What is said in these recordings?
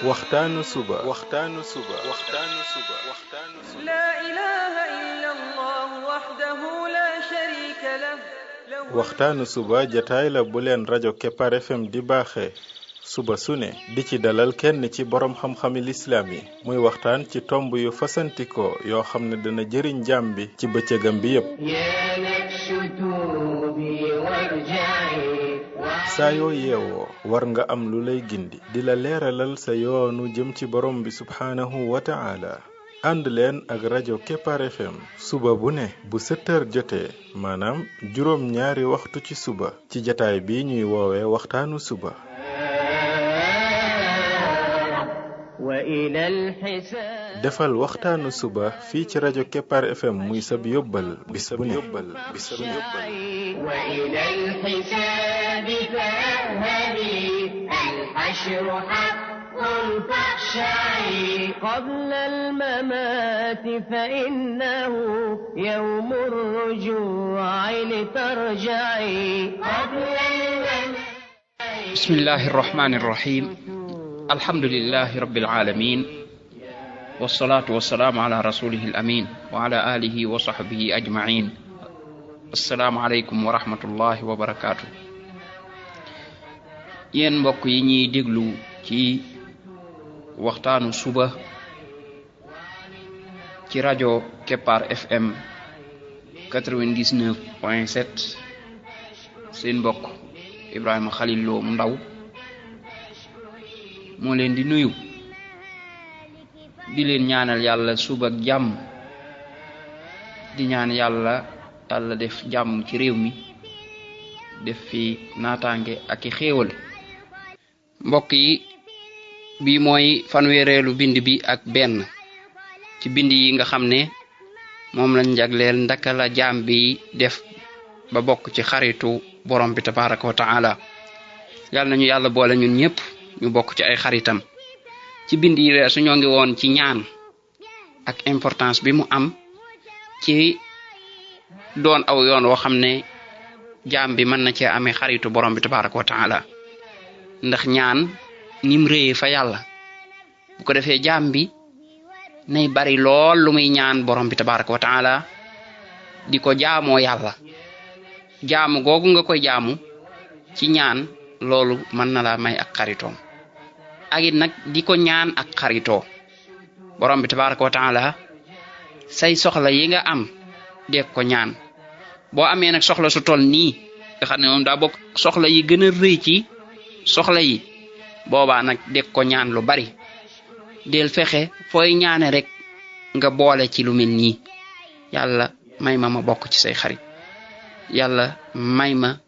waxtaanu suba لا إله إلا الله وحده لا شريك له waxtaanu suba jataay la bu leen rajo Kepar FM di baaxee suba su ne di ci dalal kenn ci borom xam-xami lislaam yi muy waxtaan ci tomb yu fasantikoo yoo xam ne dana jëriñ jaam bi ci bëccëgam bi yépp saa yoo yeewoo war nga am lu lay gindi di la leeralal sa yoonu jëm ci borom bi subhaanahu wa ta'ala ànd leen ak rajo Kepar FM suba bu ne bu 7h jotee maanaam juróom ñaari waxtu ci suba ci jataay bi ñuy woowee waxtaanu suba defal waxtaanu suba fii ci rajo Kepar FM muy sab yóbbal bis bu ne قبل الممات فإنه يوم الرجوع لترجعي بسم الله الرحمن الرحيم الحمد لله رب العالمين والصلاة والسلام على رسوله الأمين وعلى آله وصحبه أجمعين السلام عليكم ورحمة الله وبركاته yen mbokk yi ñi déglu ci waxtaanu suba ci rajo Kepar FM 99.7 seen mbokk Ibrahima Khalil Lo mu ndaw moo leen di nuyu di leen ñaanal yàlla suba ak jàmm di ñaan yàlla def jàmm ci réew mi def fi naataange ak i xéewal mbokk yi bi mooy fanweereelu bind bi ak benn ci bind yi nga xam ne moom lañ jagleel ndaka la jaam bi def ba bokk ci xaritu borom bi tabaraka wa taala yàlla nañu yàlla boole ñun ñëpp ñu bokk ci ay xaritam ci bind yi weesu ñoo ngi woon ci ñaan ak importance bi mu am ci doon aw yoon woo xam ne jaam bi mën na cee amee xaritu borom bi tabaraka wa taala ndax ñaan nim réye fa yàlla bu ko defee jaam bi nay bari lool lu muy ñaan borom bi tabaraka wa taala di ko jaamoo yàlla jaamu googu nga koy jaamu ci ñaan loolu mën na la may ak xaritoom ak it nag di ko ñaan ak xaritoo borom bi tabaraka wa taala say soxla yi nga am de ko ñaan boo amee nag soxla su toll nii nga xam ne moom daa bokk soxla yi gën a rëy ci soxla yi boobaa nag de ko ñaan lu bari del fexe fooy ñaane rek nga boole ci lu mel nii yàlla may ma bokk ci say xarit yàlla may ma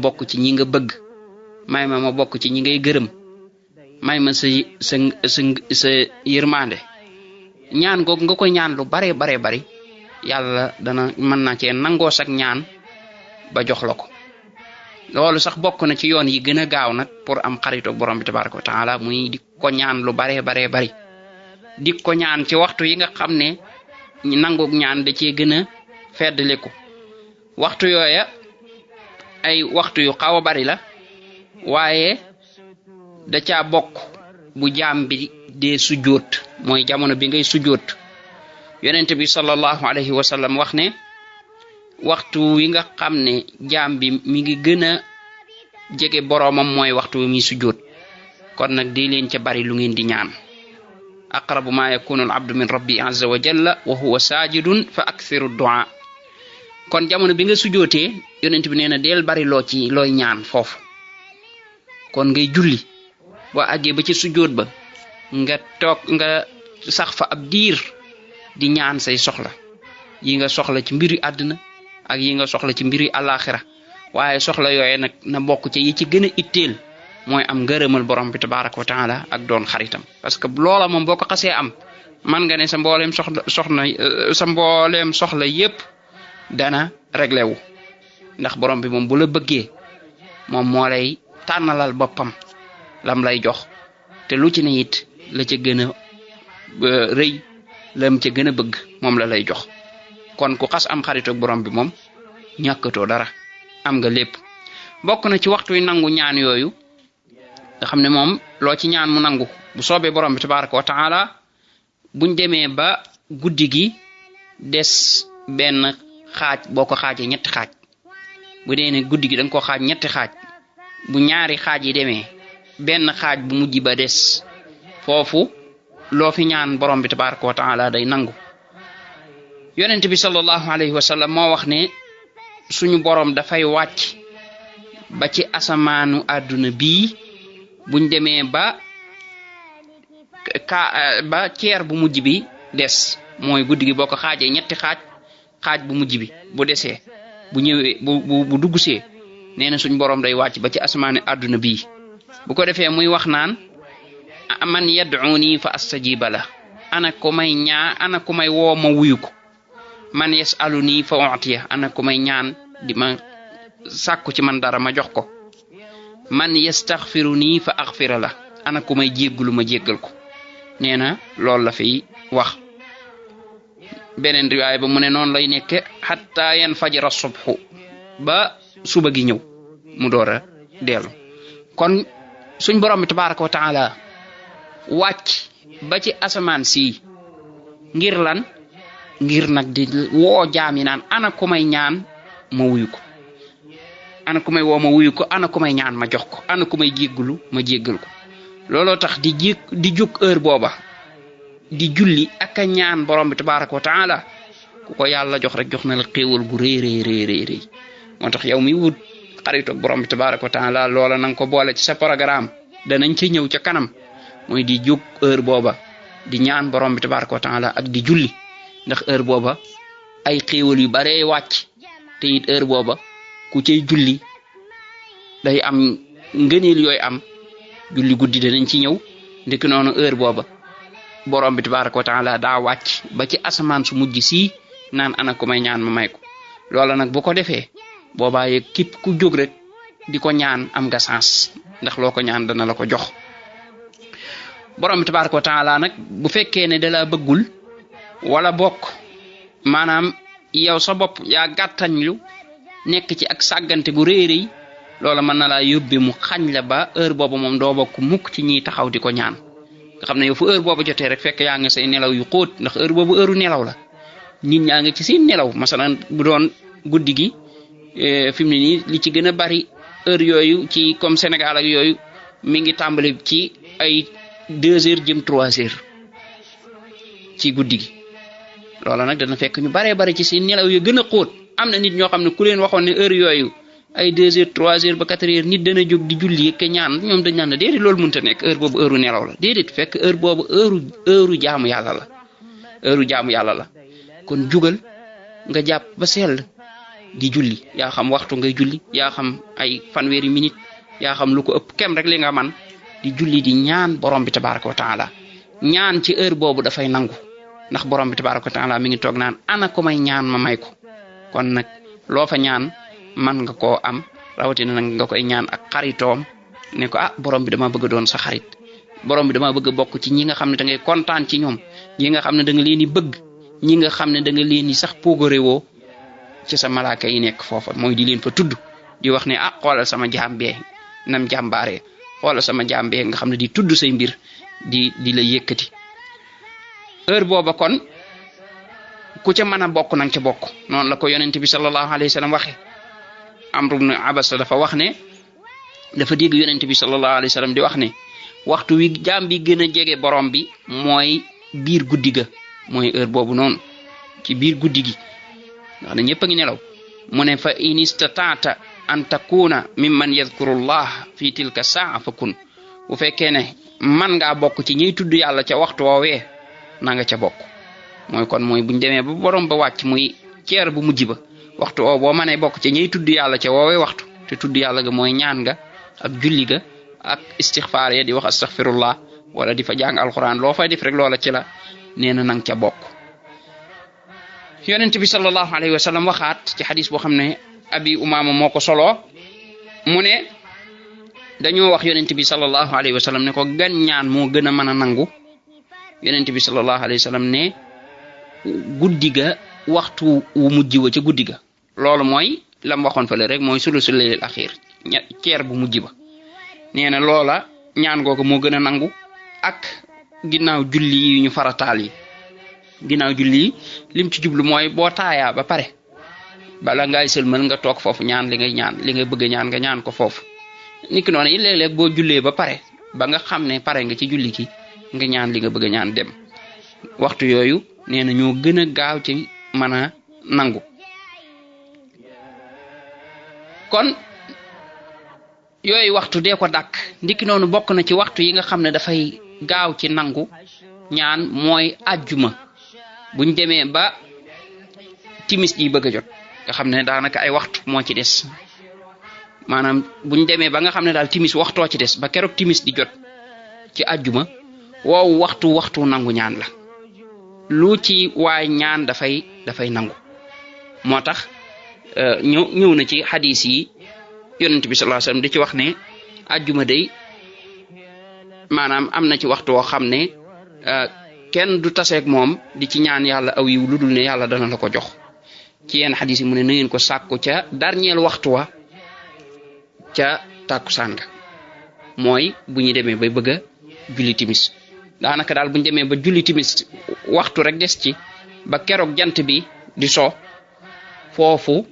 bokk ci ñi nga bëgg may ma bokk ci ñi ngay gërëm may ma sa yërmande ñaan googu nga koy ñaan lu bare bari yàlla dana mën na cee nangoo sak ñaan ba jox la ko loolu sax bokk na ci yoon yi gën a gaaw nag pour am xaritu borom bi tabaraka wa taala muy di ko ñaan lu bare bari di ko ñaan ci waxtu yi nga xam ne nangoog ñaan da cee gën a feddliku waxtu yooya ay waxtu yu xaw a bari la waaye da caa bokk bu jaam bi dee sujjóot mooy jamono bi ngay sujjóot yonent bi sallallahu alayhi wa sallam wax ne waxtu wi nga xam ne jaam bi mi ngi gën a jege boroomam mooy waxtu wi muy sujjóot kon nag di leen ca bari lu ngeen di ñaan aqrabu ma yakunu al-abdu min rabbi azza wa jalla wa huwa sajidun fa akthiru du'a kon jamono bi nga sujjóotee yonent bi nee na del bari loo ci looy ñaan foofu kon ngay julli boo àggee ba ci sujjóot ba nga toog nga sax fa ab diir di ñaan say soxla yi nga soxla ci mbiri àdduna ak yi nga soxla ci mbiri alaxira waaye soxla yooye nag na bokk ci yi ci gën a itteel mooy am ngërëmal borom bi tabaraka wa taala ak doon xaritam parce que loola moom boo ko xasee am man nga ne sa mbooleem soxla yépp dana réglé wu ndax borom bi moom bu la bëggee moom moo lay tànnalal boppam lam lay jox te lu ci ne it la ca gën a rëy lam ca gën a bëgg moom la lay jox kon ku xas am xarit ak borom bi moom ñàkkatoo dara am nga lépp bokk na ci waxtu wi nangu ñaan yooyu nga xam ne moom loo ci ñaan mu nangu bu soobee borom bi tabaraka wa taala buñ demee ba guddi gi des benn xaaj boo ko xaajee ñetti xaaj bu dee ne guddi gi da nga ko xaaj ñetti xaaj bu ñaari xaaj yi demee benn xaaj bu mujj ba des foofu loo fi ñaan borom bi tabaraka wa taala day nangu yonent bi sallallahu alayhi wa sallam moo wax ne suñu borom dafay wàcc ba ci asamaanu àdduna bii buñ demee ba ceer bu mujj bi des mooy guddi gi boo ko xaajee ñetti xaaj bu mujj bi bu desee bu ñëwee bu duggsee nee na suñ borom day wàcc ba ci asamaani àdduna bii bu ko defee muy wax naan man yad'uni fa astajiba la ana ko may woo ma wuyu ko man yasaluni fa u'tiya ana ko may ñaan di ma sàkku ci man dara ma jox ko man yastaghfiruni fa aghfira la ana ko may jéggalu ma jéggal ko nee na loolu la fiy wax beneen riwaaya ba mu ne noonu lay nekke hatta yanfajira subhu ba suba gi ñëw mu door a dellu kon suñ borom bi tabaraka wa taala wàcc ba ci asamaan si ngir lan ngir nag di woo jaami naan ana ku may ñaan ma wuyu ko ana ku may woo ma wuyu ko ana ku may ñaan ma jox ko ana ku may jéggalu ma jéggal ko looloo tax di jóg heure booba di julli ak a ñaan borom bi tabaraka wa taala ku ko yàlla jox rek jox na la xéewal gu rëy moo tax yow mi wut xaritoog borom bi tabaraka wa taala loola nanga ko boole ci sa programme danañ ci ñëw ca kanam mooy di jóg heure booba di ñaan borom bi tabaraka wa taala ak di julli ndax heure booba ay xéewal yu bare wàcc te it heure booba ku cay julli day am ngëneel yooyu am julli guddi danañ ci ñëw ndek noonu heure booba borom bi tabaraka wa taala daa wàcc ba ci asamaan su mujj si naan ana ko may ñaan ma may ko loola nag bu ko defee boobaa yeeg képp ku jóg rek di ko ñaan am nga sens ndax loo ko ñaan dana la ko jox borom bi tabaraka wa taala nag bu fekkee ne da la bëggul wala bokk maanaam yow sa bopp yaa gàttañlu nekk ci ak sàggante gu réeréy loola mën na laa yóbbe mu xañ la ba heure boobu moom doo bokk mukk ci ñiy taxaw di ko ñaan nga xam ne yow fu heure boobu jotee rek fekk yaa nga say nelaw yu xóot ndax heure boobu heure nelaw la nit ñaa nga ci seen nelaw masalan bu doon guddi gi fi mu ne nii li ci gën a bari heure yooyu ci comme Sénégal ak yooyu mi ngi tàmbali ci ay 2 heures jëm 3 heures ci guddi gi loola nag dana fekk ñu baree bari ci seen nelaw yu gën a xóot am na nit ñoo xam ne ku leen waxoon ne heure yooyu ay 2 heures 3 heures ba 4 heures nit dana jóg di julli ke ñaan ñoom dañ naan déedéet loolu mënta nekk heure boobu heure nelaw la déedéet fekk heure boobu heure jaamu yàlla la heure jaamu yàlla la kon jugal nga jàpp ba sell di julli yaa xam waxtu ngay julli yaa xam ay fanweeri minute yaa xam lu ko ëpp kem rek li nga man di julli di ñaan borom bi tabaraka wa taala ñaan ci heure boobu dafay nangu ndax borom bi tabaraka wa taala mi ngi toog naan ana ko may ñaan ma may ko kon nag loo fa ñaan man nga koo am rawatina nag nga koy ñaan ak xaritoom ne ko borom bi dama bëgg doon sa xarit borom bi dama bëgg bokk ci ñi nga xam ne da ngay kontaan ci ñoom ñi nga xam ne da nga leen di bëgg ñi nga xam ne da nga leen di sax pogorewoo ci sa malaaka yi nekk foofa mooy di leen fa tudd di wax ne xoolal sama jaam bee nam jàmbaaree xoolal sama jaam bee nga xam ne di tudd say mbir di la yëkkati heure booba kon ku ca mën a bokk nang ca bokk noonu la ko yonent bi sallallahu alayhi wa sallam waxe Amr ibn Abasa dafa wax ne dafa dégg yonent bi sallallahu alayhi wa sallam di wax ne waxtu wi jaam bi gën a jege borom bi mooy biir guddi ga mooy heure boobu noonu ci biir guddi gi ndax ñëpp a ngi nelaw mu ne fa in istata'ta an takuna mimman yadhkurullah fi tilka saa fakun bu fekkee ne man ngaa bokk ci ñiy tudd yàlla ca waxtu woowee na nga ca bokk mooy kon mooy buñ demee ba borom ba wàcc muy ceer bu mujj ba waxtu woo boo mënee bokk ci ñiy tudd yàlla ca woowee waxtu te tudd yàlla ga mooy ñaan nga ak julli ga ak istixfaar ya di wax astaghfirullah wala di fa jàng alquran loo fay def rek loola ci la nee na nang ca bokk yonent bi sallallahu alayhi wa sallam waxaat ci xadis boo xam ne abi umaama moo ko soloo mu ne dañoo wax yonent bi sallallahu alayhi wa sallam ne ko gan ñaan moo gën a mën a nangu yonent bi sallallahu alayhi wa sallam ne guddi ga waxtu wu mujj wa ca guddi ga loolu mooy lam waxoon fële rek mooy sulusul laylil axiir ceer bu mujj ba nee na loola ñaan googu moo gën a nangu ak ginnaaw julli yi ñu farataal yi ginnaaw julli lim ci jublu mooy boo taayaa ba pare bala ngay sëlmal nga toog foofu ñaan li ngay bëgg ñaan nga ñaan ko foofu niki noonu yi léeg-léeg boo jullee ba pare ba nga xam ne pare nga ci julli ki nga ñaan li nga bëgg ñaan dem waxtu yooyu nee na ñoo gën a gaaw ci mën a nangu kon yooyu waxtu dee ko dàkk ndiki noonu bokk na ci waxtu yi nga xam ne dafay gaaw ci nangu ñaan mooy àjjuma buñ demee ba timis ji bëgg a jot nga xam ne daanaka ay waxtu moo ci des maanaam buñ demee ba nga xam ne daal timis waxtoo ci des ba keroog timis di jot ci àjjuma woowu waxtu nangu ñaan la lu ci waay ñaan dafay nangu moo tax ñëw na ci xadiis yi yonent bi sallallahu alayhi wasallam di ci wax ne àjjuma day maanaam am na ci waxtu woo xam ne kenn du taseeg moom di ci ñaan yàlla aw yiw lu dul ne yàlla dana la ko jox ci yenn xadiis yi mu ne na ngeen ko sàkku ca dernier waxtu wa ca tàkkusaan ga mooy bu ñu demee bay bëgg a julli timis daanaka daal bu ñu demee ba julli timis waxtu rek des ci ba keroog jant bi di so foofu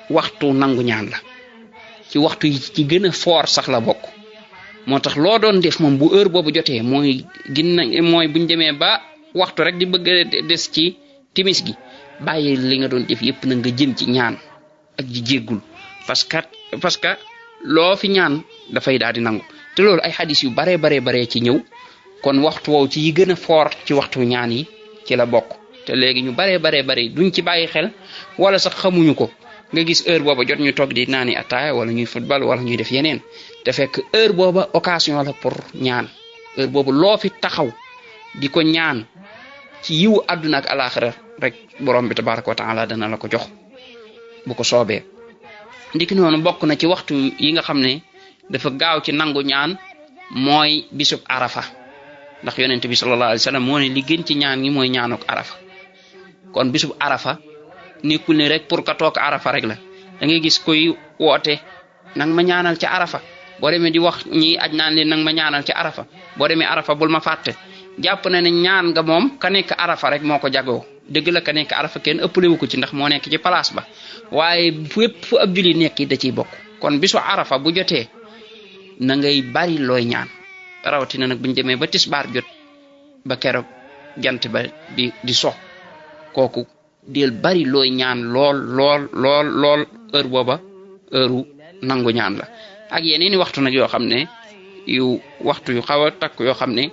waxtu nangu ñaan la ci waxtu yi ci gën a foor sax la bokk moo tax loo doon def moom bu heure boobu jotee mooy buñ demee ba waxtu rek di bëgg a des ci timis gi bàyyi li nga doon def yépp na nga jëm ci ñaan ak ji jéggul parce que loo fi ñaan dafay daal di nangu te loolu ay xadis yu bare ci ñëw kon waxtu woowu ci yi gën a foor ci waxtu ñaan yi ci la bokk te léegi ñu bare duñ ci bàyyi xel wala sax xamuñu ko nga gis heure booba jot ñu toog di naani ataaya wala ñuy football wala ñuy def yeneen te fekk heure booba occasion la pour ñaan heure boobu loo fi taxaw di ko ñaan ci yiwu àdduna ak alaxira rek borom bi tabaraka wa taala dana la ko jox bu ko soobee ndiki noonu bokk na ci waxtu yi nga xam ne dafa gaaw ci nangu ñaan mooy bisub arafa ndax yonent bi sallallahu alayhi wasallam moo ne li gën ci ñaan gi mooy ñaanuk arafa kon bisub arafa nekkul ne rek pour ka toog arafa rek la da ngay gis koy woote nang ma ñaanal ci arafa boo demee di wax ñi aj naan leen nang ma ñaanal ci arafa boo demee arafa bul ma fàtte jàpp na ne ñaan nga moom ka nekk arafa rek moo ko jagoo dëgg la ka nekk arafa kenn ëppalewu ko ci ndax moo nekk ci place ba waaye fépp fu ab julli nekk da ciy bokk kon bisu arafa bu jotee na ngay bari looy ñaan rawatina nag buñ demee ba tisbaar jot ba keroog jant ba di so kooku del bari looy ñaan lool heure booba heure nangu ñaan la ak yeneeni waxtu nag yoo xam ne waxtu yu xaw a takk yoo xam ne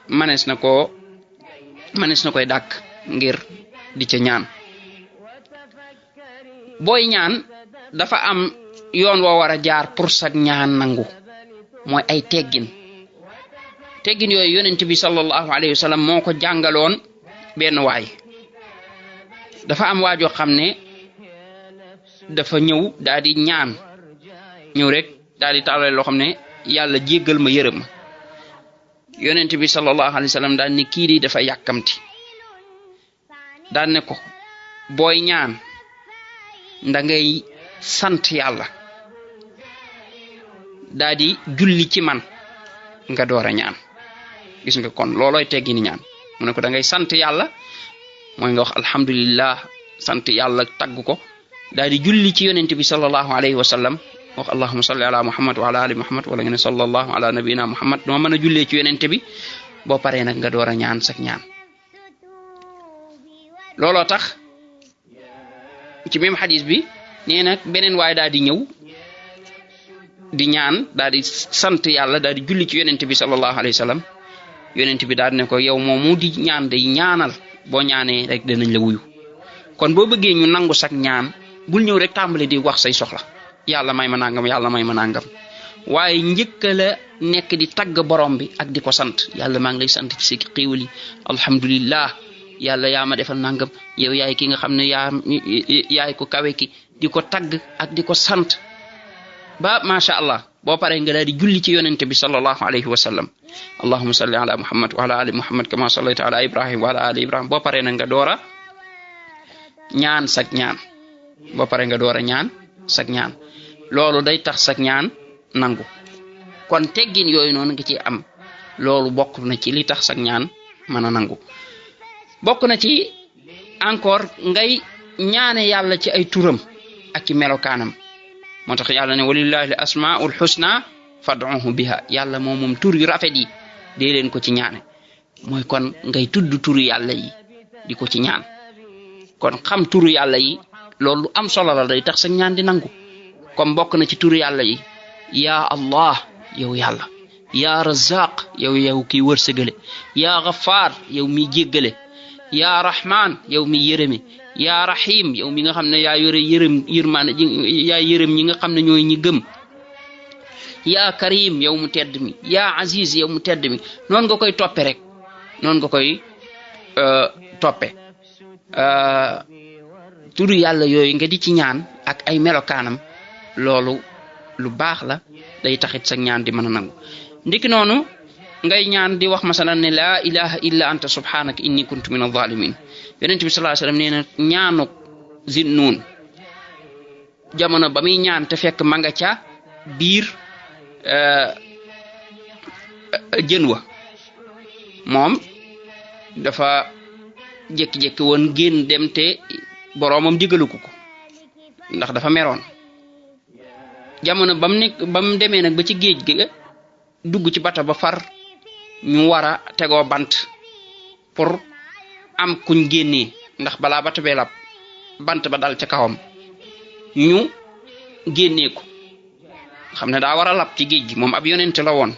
manees na koy dàkk ngir di ca ñaan booy ñaan dafa am yoon woo war a jaar pour sa ñaan nangu mooy ay teggin yooyu yonent bi sallallahu alayhi wasallam moo ko jàngaloon benn waay dafa am waajoo xam ne dafa ñëw daal di ñaan ñëw rek daal di tàllal loo xam ne yàlla jéggal ma yërëm ma yonent bi sallallahu alayhi wasallam daal ne kii di dafa yàkkamti daal ne ko booy ñaan nda ngay sant yàlla daal di julli ci man nga door a ñaan gis nga kon loolooy teggi ni ñaan mu ne ko da ngay sant yàlla mooy nga wax alhamdulillah sant yàlla tagg ko daal di julli ci yonent bi sallallahu alayhi wasallam wax allahumma salli ala muhammad wa ala ali muhammad wala nga ne sallallahu ala nabina muhammad doo mën a jullee ci yonent bi boo paree nag nga door a ñaan sak ñaan looloo tax ci même xadis bi nee nag beneen waaye daal di ñëw di ñaan daal di sant yàlla daal di julli ci yonent bi sallallahu alayhi wasallam yonent bi daal ne ko yow moomu di ñaan day ñaanal boo ñaanee rek danañ la wuyu kon boo bëggee ñu nangu sak ñaan bul ñëw rek tàmbali di wax say soxla yàlla may ma nangam waaye njëkk la nekk di tagg borom bi ak di ko sant yàlla maa ngi lay sant ci sa xéewal yi alhamdulillah yàlla yaa ma defal nangam yow yaay ki nga xam ne yaay ko kawe ki di ko tagg ak di ko sant ba masha Allah boo paree nga daal di julli ci yonente bi sallallahu alayhi wa sallam allahumma salli ala muhammad wa ala ali muhammad kama sallayta ala ibrahim wa ala ali ibrahim boo paree nag nga doora ñaan sak ñaan boo paree nga doora ñaan sak ñaan loolu day tax sak ñaan nangu kon teggin yooyu noonu nga ci am loolu bokk na ci li tax sak ñaan mën a nangu. bokk na ci encore ngay ñaane yàlla ci ay turam ak ci melokaanam moo tax yàlla ne walillahi asmaul husna fad'uhu biha yàlla moom tur yu rafet yi dee leen ko ci ñaane mooy kon ngay tudd turu yàlla yi di ko ci ñaan kon xam turu yàlla yi loolu am solo la day tax sa ñaan di nangu comme bokk na ci turu yàlla yi ya allah yow yàlla ya razzaq yow ki wërsëgale ya ghaffar yow mi jéggale ya rahman yow mi yërëme ya rahim yow mi nga xam ne yaa yore yërmaane yaa yërëm ñi nga xam ne ñooy ñi gëm ya karim yow mu tedd mi ya aziz yow mu tedd mi noonu nga koy toppe rek noonu nga koy toppe turu yàlla yooyu nga di ci ñaan ak ay melokaanam loolu lu baax la day taxit sa ñaan di mën a nangu ndiki noonu ngay ñaan di wax masalan ne la ilaha illa anta subhanaka inni kuntu min adh-dhalimin yonent bi sallallahu alayhi wasallam nee na ñaanu Zinnun jamono ba muy ñaan te fekk ma nga ca biir jën wa moom dafa jékki-jékki woon génn dem te boroomam digalu ko ndax dafa meroon jamono bam demee nag ba ci géej gi dugg ci bata ba far ñu wara tegoo bant pour am kuñ génnee ndax balaa bata bee lab bant ba dal ca kawam ñu génnee ko xam ne daa war a lab ci géej gi moom ab yonent la woon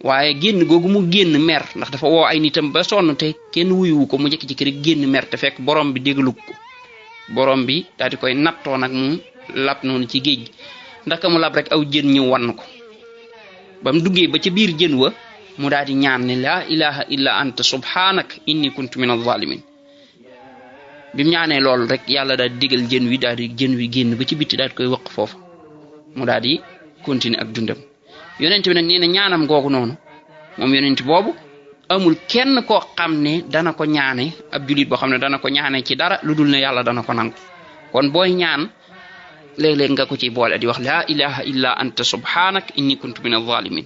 waaye génn googu mu génn mer ndax dafa woo ay nitam ba sonn te kenn wuyuwu ko mu jékki-jékki rek génn mer te fekk borom bi déglu ko borom bi daal di koy nattoo nag mu lab noonu ci géej gi ndax ka mu lab rek aw jën ñëw wan ko ba mu duggee ba ca biir jën wa mu daal di ñaan ne la ilaha illa anta subhanak inni kuntu min adh-dhalimin bi mu ñaanee loolu rek yàlla daal di digal jën wi daal di jën wi génn ba ci bitti daal di koy wëq foofu mu daal di continuer ak dundam yonent bi nag nee na ñaanam googu noonu moom yonent boobu amul kenn koo xam ne dana ko ñaane ab julit boo xam ne dana ko ñaane ci dara lu dul ne yàlla dana ko nangu kon booy ñaan léeg-léeg nga ko ci boole di wax la ilaha illa anta subhanak inni kuntu min adh-dhalimin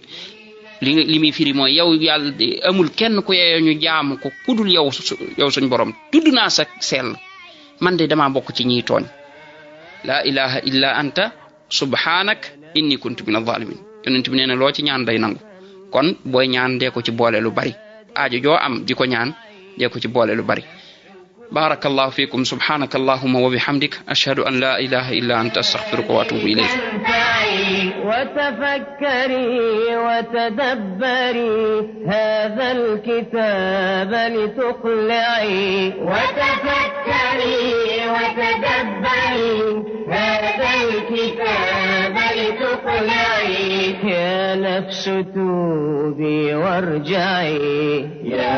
li muy firi mooy yow yàlla amul kenn ku yeyoo ñu jaamu ko kudul yow suñ borom tudd naa sa sell man de dama bokk ci ñiy tooñ la ilaha illa anta subhanak inni kuntu min adh-dhalimin yonent bi nee na loo ci ñaan day nangu kon booy ñaan dee ko ci boole lu bari aajo joo am di ko ñaan dee ko ci boole lu bari barakallahu fikum subhanaka allahumma wa bihamdik ashhadu an la ilaha illa anta astaghfiruka wa atubu ilayk وتفكري وتدبري هذا الكتاب لتقلعي وتفكري وتدبري هذا الكتاب لتقلعي يا نفس توبي وارجعي يا